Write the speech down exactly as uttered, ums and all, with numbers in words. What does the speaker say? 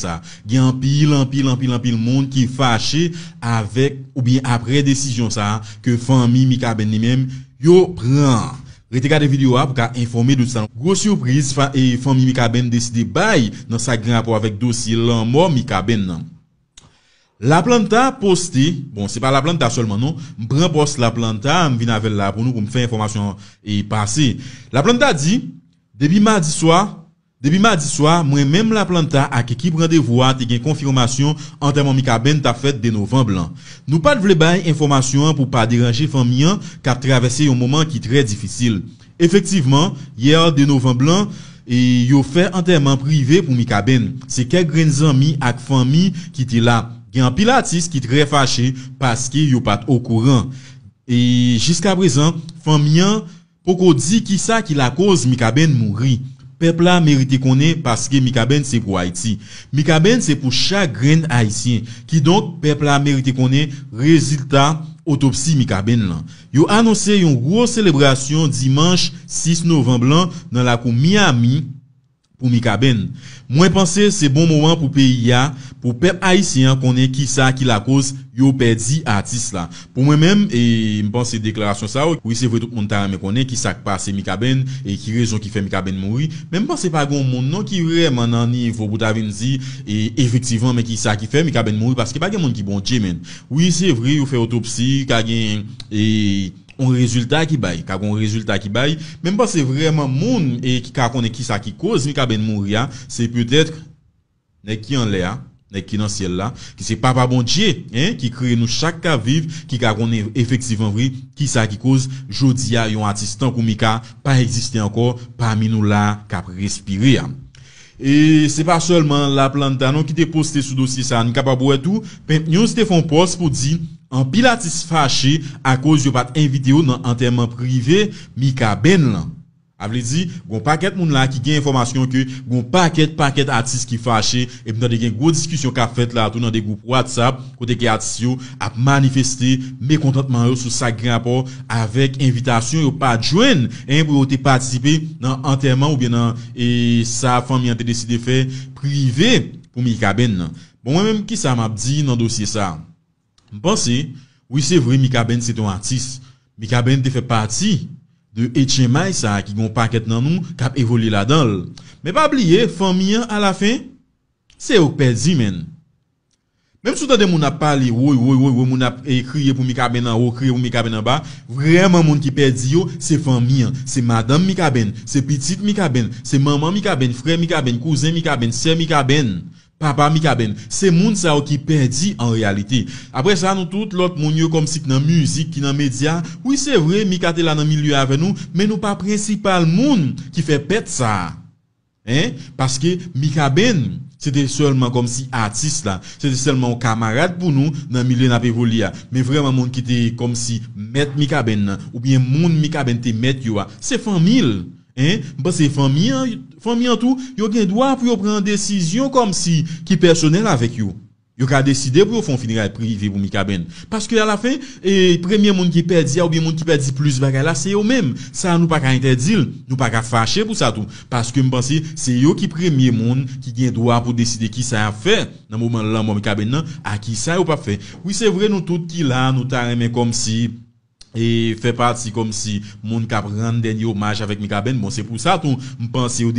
sa. Gen anpil, anpil, anpil, anpil moun ki fache avèk oubyen apre desizyon sa a ke fanmi Mikaben li menm yo pran. Rete gade videyo a pou ka enfòme de sa. Gwo sipriz fa, e fanmi Mikaben deside bay nan sa k gen rapò avèk dosye lanmò Mikaben nan. Laplanta poste, bon, se pa Laplanta sèlman non, m pran pòs Laplanta, m vin avè l la pou nou, pou m fè enfòmasyon e pase. Laplanta di, depi madi swa, depi madi swa, mwen menm Laplanta ak ekip Randevou a te gen konfimasyon antèman Mikaben t ap fèt de novanm lan. Nou pa t vle bay enfòmasyon an pou pa deranje fanmi an k ap travèse yon moman ki trè difisil. Efektivman, yè de novanm lan, e yo fè antèman prive pou Mikaben. Se kèk grenn zanmi ak fanmi ki te la. Gen anpil atis ki trè fache paske yo pa t okouran. E jiskaprezan, fanmi an poko di kisa ki lakoz Mikaben mouri. Pèp la merite konnen paske Mikaben se pou Ayiti. Mikaben se pou chak grenn Ayisyen. Kidonk, pèp la merite konnen rezilta otopsi Mikaben lan. Yo anonse yon gwo selebrasyon dimanch sis novanm lan nan lakou Miami pou Mikaben. Mwen panse se bon moman pou peyi a, pou pèp ayisyen an konnen kisa ki lakoz yo pèdi atis la. Pou mwen menm, e m panse deklarasyon sa yo, wi, se vre, tout moun ta renmen konnen kisa k pase Mikaben e ki rezon ki fè Mikaben mouri. Men m panse pa gen yon moun non ki vrèman nan nivo pou ta vin di, e efektivman, men kisa ki fè Mikaben mouri, paske pa gen moun ki Bondye, men. Wi, se vre, yo fè otopsi, ka gen, e, yon rezilta ki bay, ka gen yon rezilta ki bay, men m panse vrèman moun, e, ki ka konnen kisa ki koz Mikaben mouri a, se petèt nèg ki anlè a, nèg ki nan syèl la, ki se Papa Bondye, en, ki kreye nou chak k ap viv, ki ka konnen efektivman vre kisa ki koz jodi a yon atis tankou Mika pa egziste ankò pami nou la k ap respire a. E se pa sèlman Laplanta non ki te poste sou dosye sa a, n kapab wè tou, Pimp News te fè yon pòs pou di anpil atis fache akoz yo pa t envite yo nan antèman prive Mikaben lan. A vle di, gon pakèt moun la ki gen enfòmasyon ke gon pakèt, pakèt atis ki fache, epi m tande gen gwo diskisyon k ap fèt la tou nan de gwoup WhatsApp, kote ke atis yo ap manifeste mekontantman yo sou sa k gen rapò avèk envitasyon yo pa t jwenn, en, pou yo te patisipe nan antèman oubyen nan, e, sa fanmi an te deside fè prive pou Mikaben nan. Bon, mwen menm, kisa m ap di nan dosye sa a? M panse, wi, se vre, Mikaben se te yon atis. Mikaben te fè pati de H M I sa a ki gen yon pakèt nan nou k ap evolye ladan l. Men pa bliye, fanmi an, alafen, se yo k pèdi, menn. Menm si w tande moun ap pale, woy, woy, woy, woy, moun ap, e, kriye pou Mikaben anwo, kriye pou Mikaben anba, vrèman moun ki pèdi yo, se fanmi an, se madanm Mikaben, se pitit Mikaben, se manman Mikaben, frè Mikaben, kouzen Mikaben, sè Mikaben, papa Mikaben. Se moun sa yo ki pèdi an reyalite. Apre sa, nou tout lòt moun yo kòmsi k nan mizik, ki nan medya, wi, se vre, Mika te la nan milye avè nou, men nou pa prensipal moun ki fè pèt sa a. En? Paske Mikaben, se te sèlman kòmsi atis la. Se te sèlman yon kamarad pou nou nan milye n ap evolye a. Men vrèman moun ki te kòmsi mèt Mikaben nan, oubyen moun Mikaben te mèt yo a, se fanmi l. En? M panse fanmi an, fanmi an tou, yo gen dwa pou yo pran desizyon kòmsi ki pèsonèl avèk yo. Yo ka deside pou yo fè yon fineray prive pou Mikaben. Paske alafen, e, premye moun ki pèdi a oubyen moun ki pèdi plis bagay la, se yo menm. Sa a nou pa ka entèdi l, nou pa ka fache pou sa tou. Paske m panse se yo ki premye moun ki gen dwa pou deside kisa y ap fè nan moman lanmò Mikaben nan, a kisa yo p ap fè. Wi, se vre, nou tout ki la, nou ta renmen kòmsi, e, fè pati kòmsi moun k ap rann dènye omaj avèk Mikaben. Bon, se pou sa tou, m panse yo